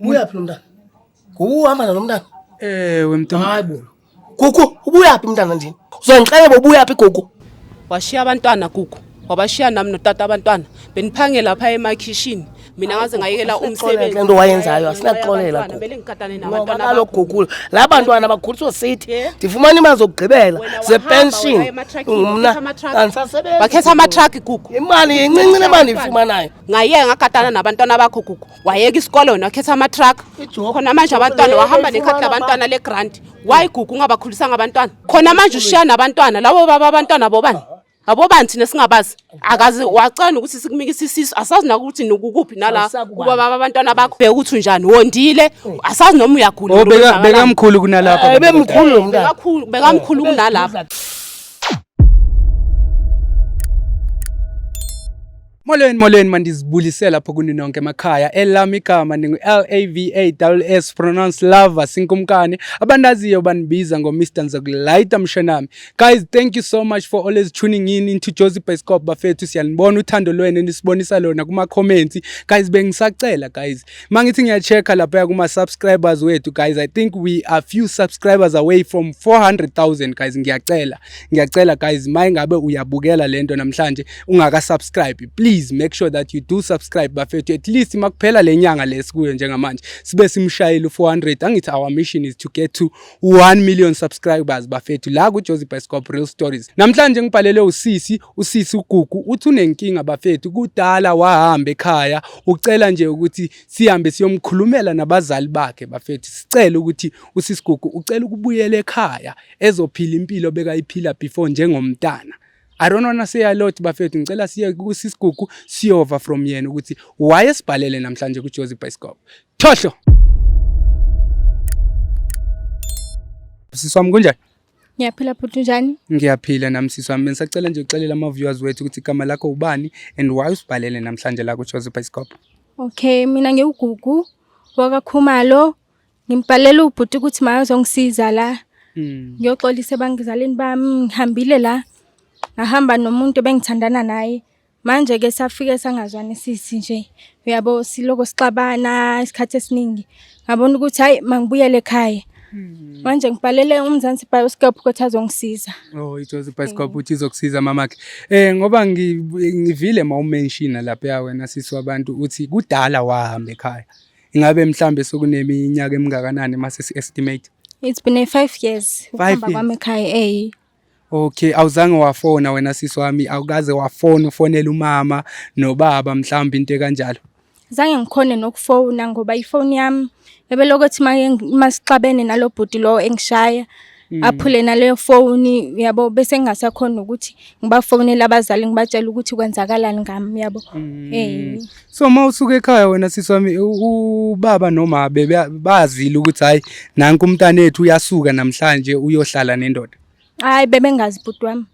Ubuyaphi lo mntana? Nguhamba nalo mntana? Ewe mntu. Hayi bo. Gugu, ubuyaphi mntana ndini? Uzongixelela ubuyaphi Gugu? Washiya abantwana Gugu. Wabashiya nami notata abantwana. Beniphangela lapha emakhishini. Mina ngaze ngayekela umsebenzi. Le nto wayenzayo asinakuxolela Gugu. Bele ngikatane Ngoba nabantwana kaloku bakho. Gugu, la bantwana bakhuliswa sithi Yeah. ndifumana imali zokugqibela Wena wahamba, zepension. waya emathrakini, Mna wakhetha amatraki. andisasebenzi. Bakhetha amatraki Gugu. Imali incinci le mali ndiyifumanayo. Ngayeka ngagatana nabantwana bakho Gugu. Wayeka isikole wena wakhetha amatraki. Ijob. Khona manje abantwana Le wahamba nekhadi bayifumana labantwana le grant. Why Gugu ungabakhulisanga abantwana? Khona manje ushiya nabantwana labo baba abantwana bobani? Abobani thina singabazi. Akazi wacela ukuthi sikumikise isisu asazi nakuthi nokukuphi nala Awusakubani. kuba baba abantwana bakho. Bheka ukuthi unjani wondile asazi noma uyagula. Oh noma beka kwenzakalani. beka mkhulu kunalapha. Eh, Bemkhulu lo mntana. Bekakhulu bekamkhulu kunalapha. Molweni molweni mandizibulise lapho kuni nonke emakhaya. Elami igama ndingu L A V A S S pronounce lava sinkumkani. Abandaziyo bandibiza ngo Mr Nzokulayita mshenami. Guys, thank you so much for always tuning in into Jozi Bioscope bafethu. Siyanibona uthando lwenu nisibonisa lona kuma comments. Guys, bengisacela guys. Mangithi ngiyachecka lapha kuma subscribers wethu guys. I think we are few subscribers away from 400,000 guys. Ngiyacela. Ngiyacela guys, mayingabe uyabukela lento namhlanje ungaka subscribe, please make sure that you do subscribe bafethu. At least makuphela lenyanga lesikuyo njengamanje sibe simshayile u400. Angithi our mission is to get to 1 million subscribers bafethu la ku Jozi Bioscope Real Stories. Namhlanje ngibhalele usisi, usisi uGugu uthi unenkinga bafethu, kudala wahamba ekhaya, ucela nje ukuthi sihambe siyomkhulumela nabazali bakhe bafethu. Sicela ukuthi usisi Gugu ucela ukubuyela ekhaya ezophila impilo bekayiphila before njengomntana. I don't wanna say a lot bafethu, ngicela siye kusisi Gugu siyova from yena ukuthi wayesibhalele namhlanje ku Jozi Bioscope. Thohlo. Sisi wami kunjani? Ngiyaphila bhuti, unjani? Ngiyaphila nami sisi wami. Bengisacela nje uxelela ama viewers wethu ukuthi igama lakho ubani and why usibhalele namhlanje la ku Jozi Bioscope. Okay, mina ngiwuGugu wakaKhumalo. Ngimbhalela ubhuti ukuthi makazongisiza la. Ngiyoxolisa ebangizalini bami, ngihambile la. Ngahamba nomuntu ebengithandana naye. Manje ke safike sangazwanisisi nje. Uyabo siloko sixabana isikhathi esiningi. Ngabona ukuthi hayi mangibuyele ekhaya. Manje ngibhalele uMzansi Bioscope ukuthi azongisiza. Oh, iJozi Bioscope uthi izokusiza mamakhe. Ngoba ngivile mawumention lapha wena sisi wabantu uthi kudala wahamba ekhaya. Ingabe mhlambe sokuneminyaka emingakanani mase si estimate? It's been a 5 years ukuhamba years. kwami ekhaya eh. Okay, awuzange wafona wena sisi wami, awukaze wafona ufonela umama nobaba mhlawumbe into ekanjalo. Zange ngikhone nokufona ngoba ifoni yami ebeloko ethi masixabene nalo bhuti lo engishaya aphule naleyo foni uyabo, bese ngingasakhona ukuthi ngibafonele abazali ngibatshele ukuthi kwenzakalani ngami uyabo. Eh. So mawusuka ekhaya wena sisi wami ubaba noma bazile ukuthi hayi nanku umntana ethu uyasuka namhlanje uyohlala nendoda. Hayi bebengazi bhuti wami.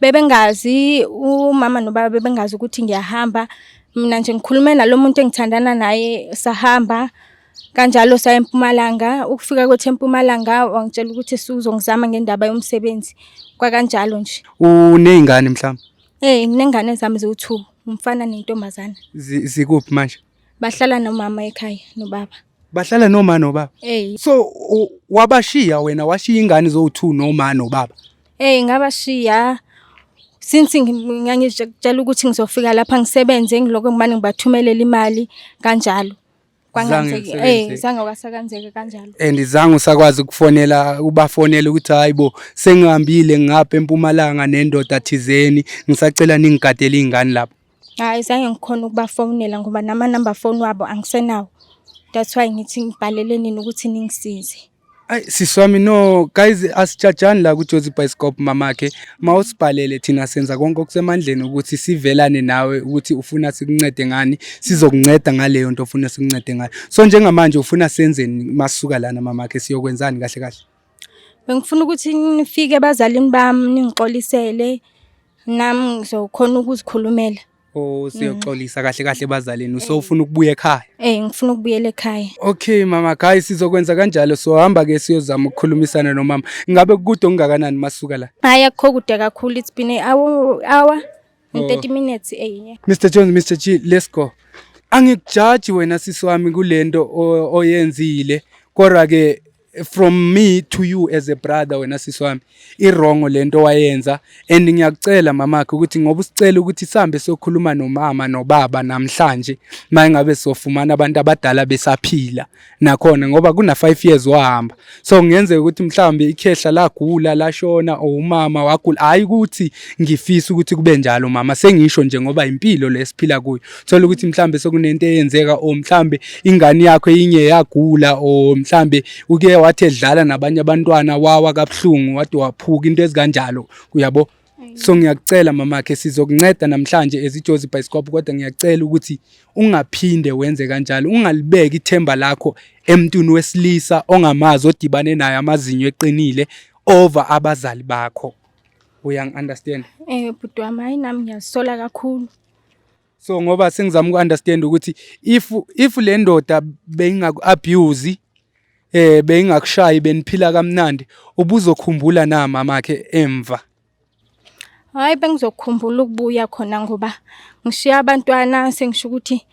Bebengazi umama nobaba bebengazi ukuthi ngiyahamba. Mina nje ngikhulume nalo muntu engithandana naye sahamba kanjalo saya eMpumalanga. Ukufika kwethu eMpumalanga wangitshela ukuthi suzongizama ngendaba yomsebenzi. Kwakanjalo nje. Uneyingane mhlawumbe? Nginengane zami ziwu-2, umfana nentombazana. Zikuphi manje? Bahlala nomama ekhaya nobaba. Bahlala noma nobaba? Eh. So wabashiya wena, washiya ingane zowu-2 noma nobaba? Ngabashiya since ngangizitshela ukuthi ngizofika lapha ngisebenze ngiloko ngimane ngibathumelela imali kanjalo. Zange Kwangenzeki, kusebenzeke. zange kwasakanzeka kanjalo. And zange usakwazi ukufonela ubafonela ukuthi hayibo sengihambile ngapha eMpumalanga nendoda thizeni ngisacela ningigadele izingane lapho. Hayi zange ngikhona ukubafonela ngoba nama number phone wabo angisenawo. That's why ngithi ngibhalele nini ukuthi ningisize. Ay sisi wami no guys asijajani la ku Jozi Bioscope mamakhe mawusibhalele thina senza konke okusemandleni ukuthi sivelane nawe ukuthi ufuna sikuncede ngani sizokunceda ngaleyo nto ofuna sikuncede ngayo. So njengamanje ufuna senzeni masuka lana mamakhe siyokwenzani kahle kahle? Bengifuna ukuthi nifike ebazalini bami ningixolisele nami ngizokhona ukuzikhulumela. Oh siyoxolisa kahle kahle ebazalini usofuna ukubuya ekhaya. Ngifuna ukubuyela ekhaya. Okay mama guys sizokwenza kanjalo sohamba ke siyozama ukukhulumisana nomama. Ngabe kukude okungakanani masuka la? Hayi akukho kude kakhulu, it's been an hour and 30 minutes. Mr Jones, Mr G, let's go. Angikujaji wena sisi wami kulento oyenzile, kodwa ke from me to you as a brother, wena sisi wami, i-wrong lento wayenza. And ngiyakucela mamakhe ukuthi ngoba usicela ukuthi sihambe siyokhuluma nomama nobaba namhlanje, mayingabe sofumana abantu abadala besaphila nakhona, ngoba kuna 5 years wahamba, so kungenzeka ukuthi mhlawumbe ikhehla lagula lashona or umama wagula. Hayi ukuthi ngifisa ukuthi kube njalo mama, sengisho nje ngoba impilo lesiphila kuyo, thola ukuthi mhlambe sekunento eyenzeka, or mhlambe ingane yakho eyinye yagula, or mhlambe uke wathi edlala nabanye abantwana wawa kabuhlungu wade waphuka, into ezikanjalo, uyabo. So ngiyakucela mamakhe, sizokunceda namhlanje eziJozi Bioscope, kodwa ngiyacela ukuthi ungaphinde wenze kanjalo, ungalibeki ithemba lakho emntwini wesilisa ongamazi odibane naye amazinyo eqinile over abazali bakho. Uyangi-understand? Bhuti wami, hayi nami ngiyazisola kakhulu. So ngoba sengizama uku-understand ukuthi if le ndoda beyingaku-abuse, beyingakushayi, beniphila kamnandi, ubuzokhumbula na mamakhe emva? Hayi, bengizokukhumbula ukubuya khona ngoba ngishiya abantwana, sengisho ukuthi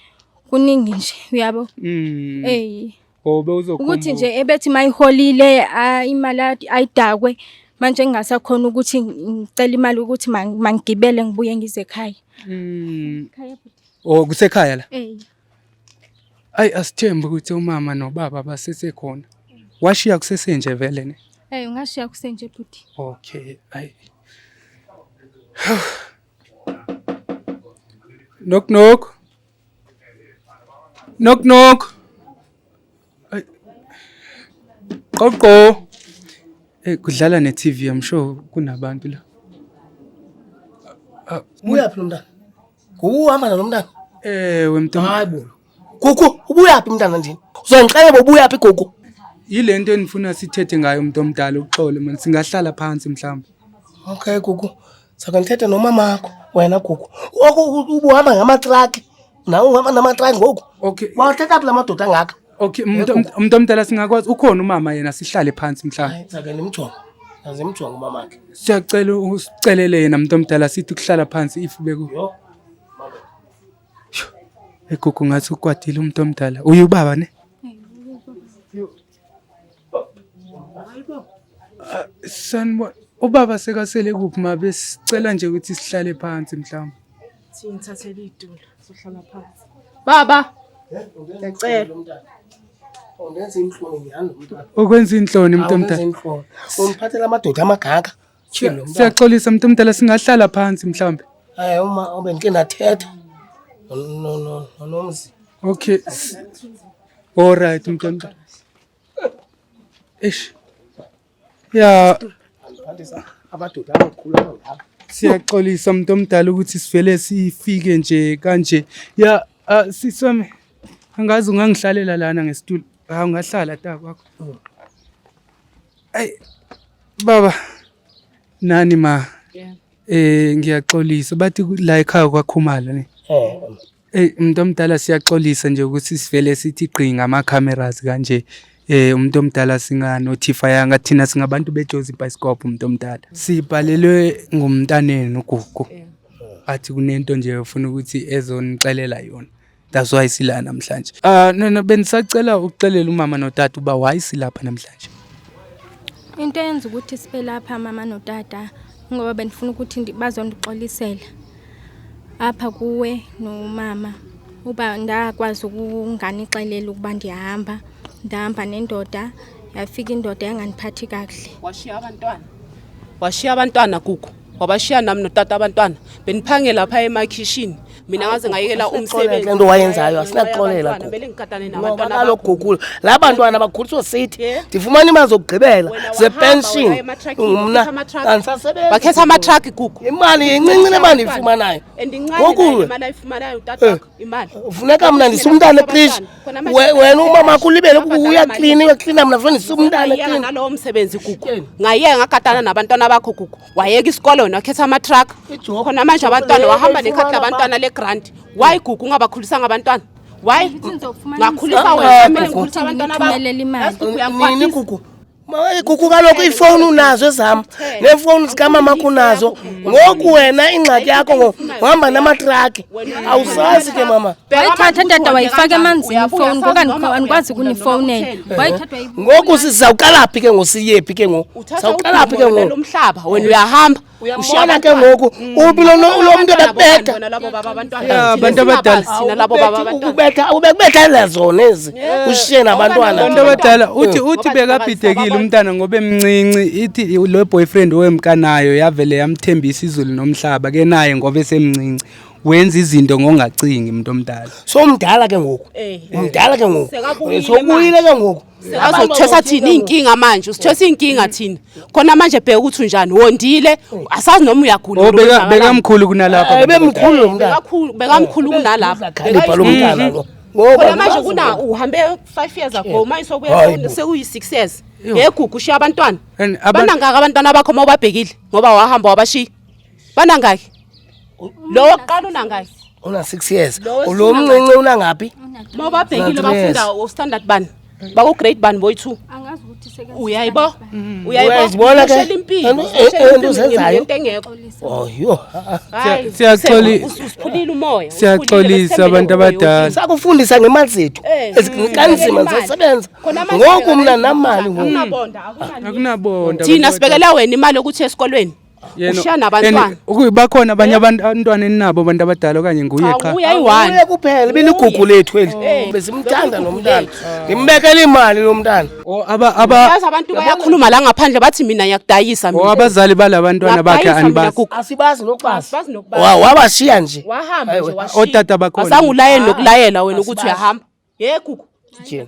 kuningi nje, uyabo. Eh. Oh, bewuzokhumbula. Ukuthi nje ebethi mayiholile imali ayidakwe, manje ngingasakhona ukuthi ngicela imali ukuthi mangigibele ngibuye ngize ekhaya. Ekhaya bhuti. Oh, kusekhaya la? Eh. Ayi, asithembe ukuthi umama nobaba basesekhona. Washiya kusesenje vele ne? Eh, ungashiya kusenje bhuti. Okay, ayi. Knock knock. Knock knock. Ay. Qoqo. Eh, kudlala ne TV, I'm sure kunabantu la. Ubuyaphi lo mntana? Nguhamba nalo mntana? Ewe mntu. Hayi bo. Gugu, ubuyaphi mntana ndini? Uzongixelela ubuyaphi, Gugu? Yile nto enifuna sithethe ngayo, umuntu omdala, uxolo man, singahlala phansi mhlawumbe. Okay Gugu. Sake ndithethe nomamakho wena Gugu. Oku ubuhamba ngamatraki. Nawe uhamba namatraki ngoku. Okay. Wathatha phi la madoda angaka? Okay, umuntu omdala, singakwazi, ukhona umama yena, sihlale phansi mhlawumbe. Hayi, sake nimjonge. Azimjonge umamakhe. Siyacela usicelele yena, umuntu omdala, sithi ukuhlala phansi if beku. Yho. Egugu, ngathi ukwatile umuntu omdala. Uye ubaba ne? Ah, sanibona. Ubaba sekasele kuphi ma? Besicela nje ukuthi sihlale phansi mhlawumbe. Singithathele itulo, sohlala phansi. Baba, ngiyacela. Undenza inhloni nyhani lo mntwana. Ukwenza inhloni, umuntu Awundenza omdala. inhloni. Umphathela amadoda amagaka. Tyhini lo mntwana. Siyaxolisa, umuntu omdala, singahlala phansi mhlawumbe. Hayi, uma ube ndike ndathetha nonomzi. Okay. All right, umuntu omdala. Eish. Ya, Andiphathisa amadoda amakhulu angaka. Siyaxolisa, umuntu omdala, ukuthi sivele sifike nje kanje. Ya, siswami, angazi ungangihlalela lana ngesitulo. Ha, ungahlala ta kwakho. Ay baba nani ma, ngiyaxolisa, bathi la ekhaya kwaKhumalo ne. Eh. Ey, umuntu omdala, siyaxolisa nje ukuthi sivele sithi gqi ngama cameras kanje. Umuntu omdala, singa notifyanga, thina singabantu beJozi Bioscope, umuntu omdala. Sibhalelwe ngumntanenu uGugu. Athi kunento nje ufuna ukuthi ezonixelela yona. That's why sila namhlanje. Ah, no, benisacela ukuxelela umama notata uba why silapha namhlanje. Into eyenza ukuthi sibe lapha, mama notata, ngoba bendifuna ukuthi bazondixolisela apha kuwe nomama uba ndakwazi ukunganixelela ukuba ndiyahamba, ndahamba nendoda, yafika indoda yangandiphathi kakuhle. Washiya abantwana. Washiya abantwana, Gugu. Wabashiya nami notata abantwana. Beniphangela lapha emakhishini. Mina ngaze ngayekela umsebenzi. Le nto wayenzayo asinakuxolela, Gugu. Kumele ngigadane Ngoba nabantwana kaloku bakho. Gugu, laa bantwana bakhuliswa sithi. Ndifumana imali zokugqibela Wena wahamba zepension. waya emathrakini, Mna wakhetha amatraki. andisasebenzi. Bakhetha amatraki, Gugu. Imali incinci le mali ndiyifumanayo. And incane Ngoku nayo imali ayifumanayo utata wakho, imali. Funeka mna ndise umntana ekrishi. Khona manje Wena umama kulibele Abadala uyaklina, uyaklina, mna funeka ndise umntana Ngayeka eklina. nalowo msebenzi, Gugu. Ngayeka ngagadana nabantwana bakho, Gugu. Wayeka isikole wena, wakhetha ama-truck. Ijob. Khona manje abantwana Leyo wahamba nekhadi ifumana labantwana le-grant. Why, Gugu, ungabakhulisanga abantwana? Why? Ngithi nizofumana Ngakhulisa umsebenzi. wena, kumele Gugu. ngikhulise abantwana bakho. Ngithumelele imali. Yazi, Gugu, Nini uyangikwatisa. Gugu? Gugu kaloku iifowuni unazo ezam neefowuni zikamamakho unazo. Ngoku wena ingxaki yakho ngohamba namatraki, awusazi ke mama. Wayithatha tata wayifaka emanzini ifowuni ngoku andikwazi ukunifowunela. Wayithatha Ngoku sizawuqala phi ke ngoku, siye phi ke ngoku? Uthatha Sawuqala phi ke udumo ngoku? lomhlaba wena uyahamba. Uyambona ke ngoku uphi lo mntu ebekubetha? Bona labo baba abantwana. Ya, Thina abantu abadala. singabazi thina labo baba abantwana. Ubetha ubekubethela zona ezi ushiye nabantwana. Abantu abadala uthi uthi Ngoba bekabhidekile sababona. umntana ngoba emncinci, ithi lo boyfriend wemkanayo yavele yamthembisa izulu nomhlaba ke naye ngoba esemncinci wenza izinto ngongacingi umuntu omdala. So umdala ke ngoku. Eh. Umdala ke ngoku. Sekabuyile Sokuyile ke ngoku. Azothwesa thina iy'nkinga manje, usithwesa iy'nkinga thina. Khona manje bheka ukuthi unjani, wondile, asazi noma uyagula. Oh, noma beka kwenzakalani. bekamkhulu kunalapha. Eh, bemkhulu lo mntana. Bekakhulu, bekamkhulu kunalapha. Uzakhalipha lo mntana lo. Khona manje kuna uhambe 5 years ago, manje sokuya Hayi bo. sekuyi 6 years. Ngegugu ushiya abantwana. And abantu- Banangaki abantwana bakho uma ubabhekile ngoba wahamba wabashiya? Banangaki? Lo wokuqala unangaki? Una 6 years. Lo wesine Lo mncinci unangaphi? Uma ubabhekile Una three years. bafunda o-standard bani? Baku-grade bani boyi-two? Angazi ukuthi sekenza. Uyayibo? Uyayibona ke? Umoshela impilo, Eh, umoshela into impilo ozenzayo. ngento engekho. Oh yo. Hayi, Siyaxoli- usiphulile umoya. Siyaxolisa abantu abadala. Sakufundisa ngemali zethu. Eh, Kanzima imali. sisebenza. Khona manje Ngoku mna namali ngoku. Akunabonda, akunani. Akunabonda. Thina sibekela wena imali yokuthi esikolweni. Yena- Ushiya nabantwana. and bakhona abanye abantwana eninabo abantu abadala okanye nguye Cha, qha? uye ayi-one. Uye kuphela ibiligugu lethu eli. Eh. Besimthanda lo mntana. Ngimbekela imali lo mntana. Oh, aba aba Yazi abantu bayakhuluma la ngaphandle bathi mina ngiyakudayisa oh, mina. abazali balabantwana bakhe Ngiyakudayisa mina anibazi. Gugu. Asibazi nokubazi. Asibazi nokubazi. Wabashiya nje. Wahamba nje washiya. Otata bakhona. Azange ulayele nokulayela wena ukuthi uyahamba. Ye Gugu. Thina.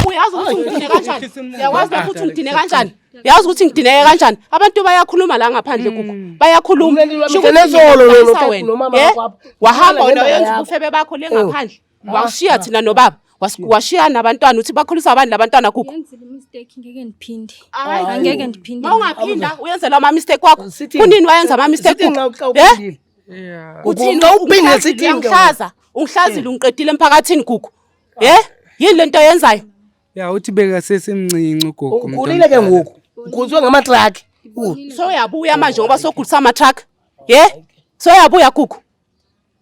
Uyazi ukuthi ungidine kanjani? Uyakwazi lokho ukuthi ungidine kanjani? Uyazi ukuthi ngidineke kanjani? Abantu bayakhuluma la ngaphandle Gugu. Bayakhuluma. Umlindi lwami Sho ukuthi ngizolo ngiyakudayisa lo wena. nomama Eh? wakho apha. Wahamba wena Ngendaba wayenza yakho. ubufebe bakho le ngaphandle. Washiya thina nobaba. Washiya nabantwana uthi bakhulisa abani labantwana Gugu. Ngenzile mistake, ngeke ndiphinde. Hayi. Angeke ndiphinde. Ma ungaphinda uyenzela ama mistake wakho. Sithini? Kunini wayenza ama mistake Sithini Gugu? xa Eh? uphindile? Uthini? Xa uphinde Ungihlazile, sithini ke ngoku? uyangihlaza. Ungihlazile ungiqedile emphakathini Gugu. Eh? Yini lento oyenzayo? Ya, uthi bekasesemncinci ugogo. umuntu Ukhulile ke omdala. ngoku. Ukhuliswe ngamatraki. Soyabuya manje ngoba sogulisa ama-truck. Ye? Soyabuya Gugu.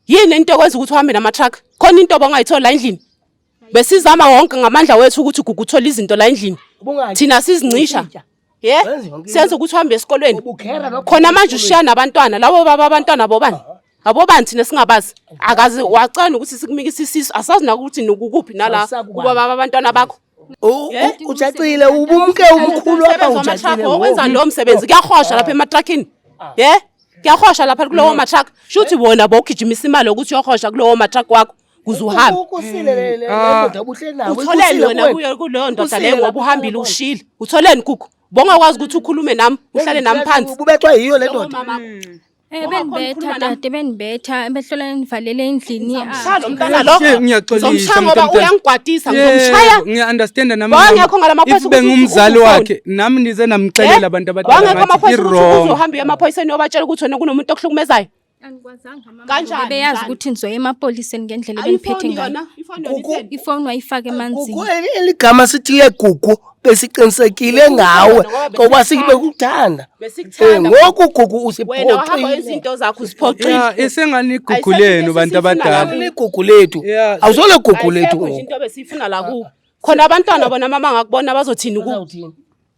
Yini into ekwenza ukuthi uhambe nama-truck? Khona into obongayithola la endlini. Besizama wonke ngamandla wethu ukuthi Gugu uthole izinto la endlini. Ubungatyi. Thina sizincisha. Usitya. Ye? Wenza yonke into. Senze ukuthi uhambe esikolweni. Ubukhera nokho. Khona manje ushiya nabantwana labo baba abantwana bobani? Abobani thina singabazi. Akaze wacela ukuthi sikumikise isisu, asazi nakuthi nokukuphi nala Awusakubani. kuba baba abantwana bakho. Ujacile ubumke umkhulu apha Umsebenzi wama-truck ujacile. okwenza lowo msebenzi kuyahosha lapha ematruckini. Ye? Kuyahosha lapha kulowo matruck. Shuthi wona bowugijimisa imali yokuthi uyohosha kulowo matruck wakho kuze uhambe. Ukusile le ndoda obuhleli nayo. Utholeni wena kuyo kuleyo ndoda leyo ngoba uhambile ushile. Utholeni Gugu? Bongakwazi ukuthi ukhulume nami, uhlale nami phansi. Ubethwa yiyo le ndoda. Mama, Eh benibetha tata, benibetha behlola nivalele endlini. Ngizomshaya lo mntana lo. Ngiyaxolisa, Ngizomshaya ngoba mntomdala. uyangigwadisa, Yebo, ngizomshaya. ngiya-understanda nami. Wangekho ngala maphoyisa If ukuthi bengumzali uzofona. wakhe nami nize namxelela abantu abadala Wangekho ngathi amaphoyisa ukuthi i-wrong. uzohamba uye emaphoyiseni uyobatshela ukuthi wena kunomuntu okuhlukumezayo. Angikwazanga mama. Kanjani, Beyazi njani? ukuthi nizoya emapoliseni ngendlela ebeniphethe Ifoni ngayo. yona, ifoni yona Gugu. itheni? Ifoni wayifaka emanzini. Gugu, eligama sithi le Gugu besiqinisekile ngawe Ngoba ngoba sibekuthanda. Besikuthanda. Ngoku Gugu Wena wahamba wenza usiphoxile. izinto zakho uziphoxile. Ya, isengani igugu Ayisekho lenu into bantu esiyifuna abadala. la. Ligugu lethu. Yeah. Awusole gugu lethu Ayisekho nje ngoku. into ebesiyifuna la kuwe. Khona abantwana bona mama ngakubona bazothini ku? Bazawuthini?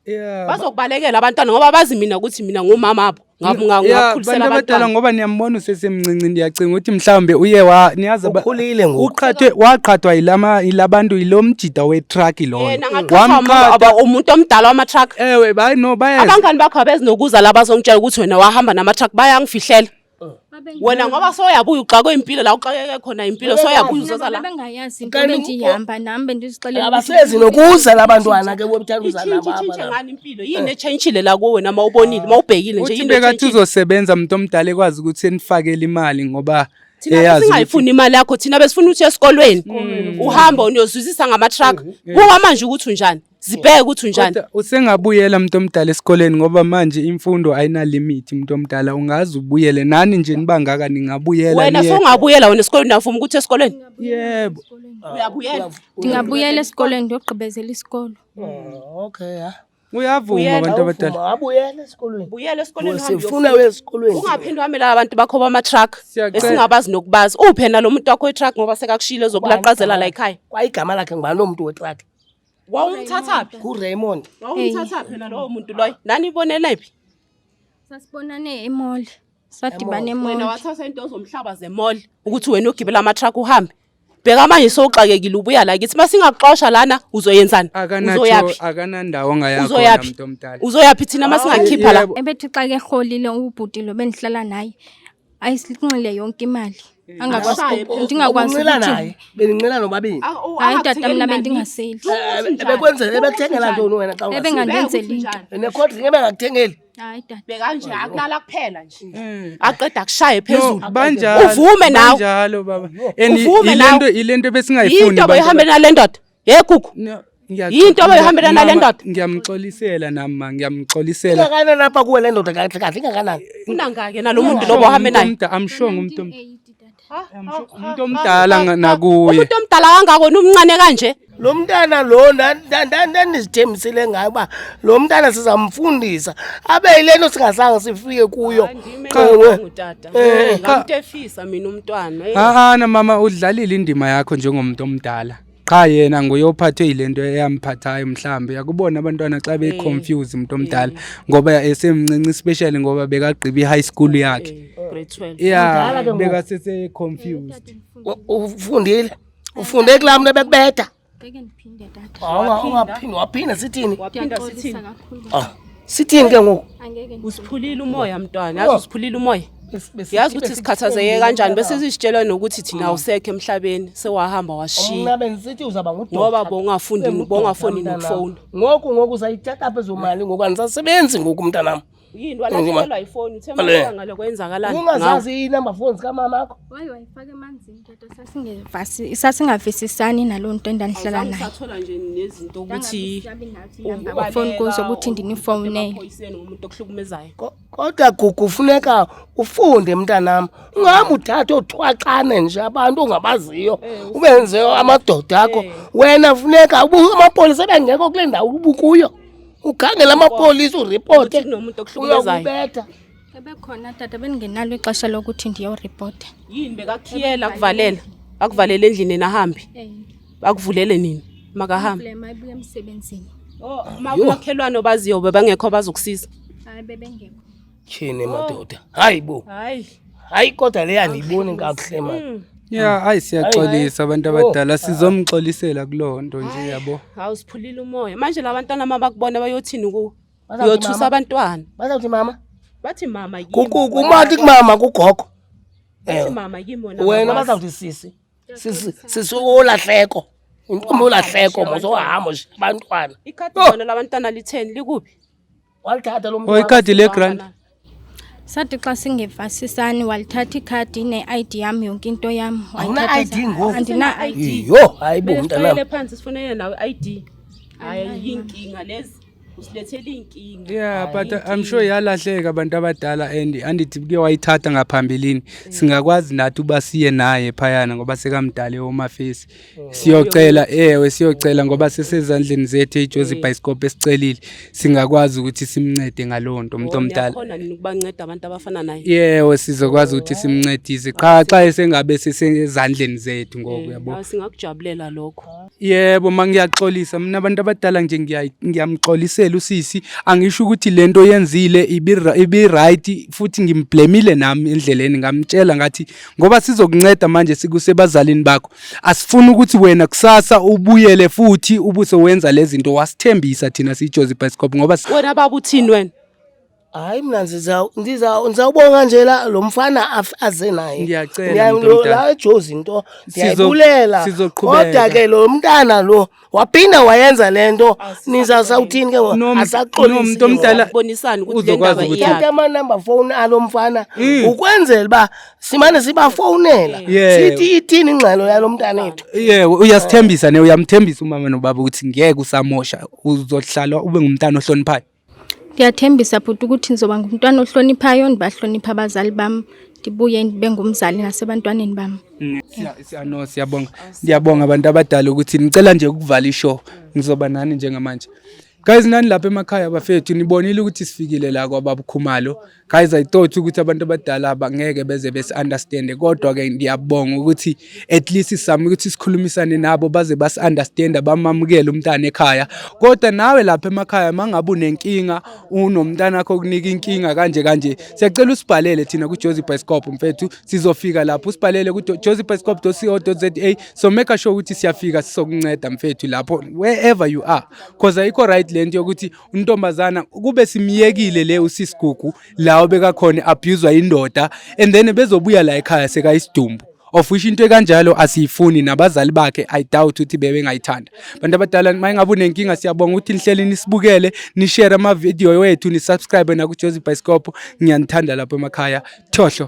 Yeah. Bazokubalekela abantwana ngoba bazi mina ukuthi mina ngumama abo. Ya, Ngakukhulisela bantu abadala abantwana. ngoba niyambona usesemncinci ndiyacinga ukuthi mhlawumbe uye wa niyazi Ukhulile ngoku. Uqhathwe waqhathwa yilama yilabantu yilomjida we-truck loyo. Yena ngaqhathwa umuntu omdala wama-truck. Ewe, bayi no bayeza. Abangani bakho abezinokuza la bazongitshela ukuthi wena wahamba nama-truck bayangifihlela. Wena ngoba soyabuya uxakwe impilo la uxakeke khona impilo soyabuya uzoza la. Bengayazi into Kanti bendihamba nami bendizixelela. Abasezi nokuza labantwana ke bobethanda uza Itshintshe nabo itshintshe apha. ngani impilo? Yini etshentshile la kuwe wena mawubonile mawubhekile nje Uthi yini bekathi etshentshile? uzosebenza umuntu omdala ekwazi ukuthi enifakele imali ngoba Thina eyazi ukuthi singayifuni imali yakho, thina besifuna ukuthi uye esikolweni. Uhamba uyozwisisa ngama-truck. Buka manje ukuthi unjani. Zibheke ukuthi unjani. Kodwa usengabuyela umuntu omdala esikoleni ngoba manje imfundo ayina limit umuntu omdala ungaze ubuyele nani nje nibangaka ningabuyela Wena niye- sowungabuyela wena esikolweni uyavuma ukuthi esikolweni? Yebo. Uyabuyela. Ndingabuyela esikolweni ndiyogqibezela isikolo. Oh, okay ya. Uyavuma Buyela. abantu abadala. Awuvuma, abuyele esikolweni. Buyela esikolweni uhambe Sifuna uyofunda. uye esikolweni. Ungaphinde uhambe laba bantu bakho bama-truck Siyacela. esingabazi nokubazi. Uphe nalo muntu wakho we-truck ngoba sekakushiyile ezokulaqazela la ekhaya. Kwayigama lakhe ngubani lo muntu wetruck? Wawumthathaphi? NguRaymond. Wawumthathaphi na lowo muntu loyo? Nanibonele phi? Sasibonane e-mall. Sadibana Wena e-mall. wathatha into zomhlaba ze-mall ukuthi wena ugibela ama-truck uhambe. Bheka manje sowuxakekile ubuya la kithi. Masingakuxosha lana uzoyenzani? Akanacho Uzoyaphi? akanandawo ongaya khona Uzoyaphi? umuntu omdala. Uzoyaphi thina masingakukhipha la? Yebo. Ebethi xa keholile ubhuti lo bendihlala naye ayisinxile yonke imali. Angakwazi Ashaye phezulu. ndingakwazi Ubuncela ukuthi naye. Benincela nobabili. hayi tata mna bendingaseli. Ebekwenzela ebekuthengela ntoni wena xa ungaseli? Ebengandenzeli into. Ne-cold drink ebengakuthengeli. Hayi tata. Bheka nje akulala kuphela nje. Aqeda kushaye phezulu. No, banjalo. Uvume nawe. Banjalo baba. And Uvume ilento nawe. ilento besingayifuni. Yinto bantu boyihambe nale ndoda. Ye Gugu. No, Yinto abayihambela nale Mama, ndoda? Ngiyamxolisela nami ma, ngiyamxolisela. Ingakanani apha kuwe le ndoda kahle kahle ingakanani? Unangake nalo muntu lobo ohambe naye? I'm sure ngumuntu umuntu omdala nakuye. Umuntu omdala kangako nomncane kanje. Lo mntana lo ndandizithembisile ngayo uba lo mntana sizamfundisa abe yile nto singazange sifike kuyo. Ewe. Ngutata. Eh. Ngamtefisa mina umntwana. Eh. Ah mama udlalile indima yakho njengomuntu omdala. Qha yena nguye ophathwe yilento eyamphathayo mhlambe yakubona abantwana xa be-confuse umuntu omdala ngoba esemncinci especially ngoba bekagqiba i-high school yakhe. Grade 12. Yeah, bekasese confused. Ufundile? Ufunde kulaa mntu ebekubetha? Ngeke ndiphinde tata. Ungaphinde waphinda sithini? Waphinda Ndiyaxolisa sithini? kakhulu. Ah, sithini ke ngoku? Angeke ndiphinde. Usiphulile umoya mntwana. Yazi usiphulile umoya. Yazi ukuthi sikhathazeke kanjani bese sisitshela nokuthi thina awusekho emhlabeni sewahamba washiya. Mna bendisithi uzawuba ngudokta. Ngoba bowungafundi Ube ngudokta, bowungafuni mntanam. nokufona. Ngoku ngoku usayithatha apha ezo mali ngoku andisasebenzi ngoku mntanam. Yini walahlekelwa ifoni uthe Ale. masuka ngale kwenzakalani? Ungazazi ii-number phones kamama akho? Waye wayifaka emanzini tata sasingavisisani naloo nto endandihlala naye. Sathola nje nezinto ukuthi Foni kuzo ukuthi ndinifowunele. emaphoyiseni ngomuntu okuhlukumezayo. Kodwa Gugu funeka ufunde mntanam. Ungahambi uthathe othwaxane nje abantu ongabaziyo ubenze amadoda akho. Wena funeka amapolisa ebengekho kule ndawo ubukuyo. Ukhangele amapolisa uripote. Ukuthi kunomuntu okuhlukumezayo. Uyakubetha. Ebekhona tata bendingenalo ixesha lokuthi ndiyoripota. Yini bekakhiyela akuvalela. Akuvalele endlini nahambi. Akuvulele nini? Makahambe. Mayibuya emsebenzini. Oh, makumakhelwane obaziyo bebangekho bazokusiza. Hayi bebengekho. Tyhini madoda. Hayi bo. Hayi. Hayi kodwa le andiyiboni kakuhle man. Yeah, hayi siyaxolisa abantu abadala sizomxolisela kuloo nto nje yabo. Hawu siphulile umoya. Manje labantwana mabakubona bayothini kuwe? Bazawuthi Uyothusa mama. abantwana. Bazawuthi mama. Bathi mama yimi. Kumathi kumama kugogo. Bathi mama yimi wena. Wena abakwazi. bazawuthi sisi. Sisi sisi olahleko. Intombi olahleko mozohamba nje abantwana. Ikhadi lona labantwana litheni likuphi? Walithatha lo Oh mntwana. ikhadi le grant. Sathi xa singevasisani walithatha ikhadi ne-ID yam yonke into yam. Awuna Wayithatha ID ngoku? Andina ID. Yho, hayi bo mntanam. Mntanami phansi sifunele nawe ID. Hayi inkinga lezi. Usilethele inkinga. Yeah, but I'm sure yalahleka abantu abadala and andithi kuye wayithatha ngaphambilini. Singakwazi nathi uba siye naye phayana ngoba sekamdala ehome affairs. Siyocela ewe siyocela ngoba sesezandleni zethu eJozi Bioscope esicelile. Singakwazi ukuthi simncede ngaloo nto umuntu omdala. Khona nini ukubanceda abantu abafana naye? Yebo sizokwazi ukuthi simncedise qha xa esengabe sesezandleni zethu ngoku yabo. Hayi singakujabulela lokho. Yebo ma ngiyaxolisa mina abantu abadala nje ngiyamxolisela usisi angisho ukuthi lento yenzile ibi right futhi ngimblamile nami endleleni ngamtshela ngathi ngoba sizokunceda manje sikusebazalini bakho asifuni ukuthi wena kusasa ubuyele futhi ubuse wenza lezi zinto wasithembisa thina siyiJozi Bioscope ngoba Wena baba uthini wena? Hayi mina ndizawubonga nje la lo mfana aze naye. Ngiyacela, Ngiya- mntomdala. La eJozi into ndiyayibulela. Sizoqhubeka. Kodwa ke lo mntana lo waphinda wayenza le nto nizasawuthini ke ngoku? No, Asaxolisi no, ke mntomdala ngoku. Bonisani ukuthi le uzokwazi ndaba ukuthi- iyaphi. Thatha ama-number phone alo mfana ukwenzela uba simane sibafowunela Yeah. sithi ithini ingxelo yalo mntana ethu. Yebo uyasithembisa ne uyamthembisa umama nobaba ukuthi ngeke usamosha uzohlala ube ngumntana ohloniphayo. Ndiyathembisa bhuti ukuthi ndizoba ngumntwana ohloniphayo ndibahloniphe abazali bam ndibuye ndibe ngumzali nasebantwaneni bam. No siyabonga. Ngiyabonga abantu abadala ukuthi ngicela nje ukuvala ishow. Ngizoba nani njengamanje. Guys, nani lapha emakhaya bafethu, nibonile ukuthi sifikile la kwababa Khumalo. Guys, I thought ukuthi abantu abadala bangeke beze besi-understand, kodwa ke ngiyabonga ukuthi at least sizame ukuthi sikhulumisane nabo baze basi-understand, bamamukele umntana ekhaya. Kodwa nawe lapha emakhaya, mangabe unenkinga, unomntana wakho okunika inkinga kanje kanje, siyacela usibhalele thina ku-Jozi Bioscope mfethu, sizofika lapho. Usibhalele ku-josiebioscope.co.za, so make sure ukuthi siyafika sizokunceda mfethu lapho wherever you are, cause ayikho right lento yokuthi untombazana kube simiyekile le usisigugu la obekakhona abuzwa indoda and then bezobuya la ekhaya sekayisidumbu, of which into ekanjalo asiyifuni, nabazali bakhe I doubt ukuthi bebengayithanda. Bantu abadala, uma ngabe unenkinga, siyabonga ukuthi nihleli nisibukele, nishare ama-video wethu, nisubscribe naku-Jozi Bioscope. Ngiyanithanda lapho emakhaya. Thohlo.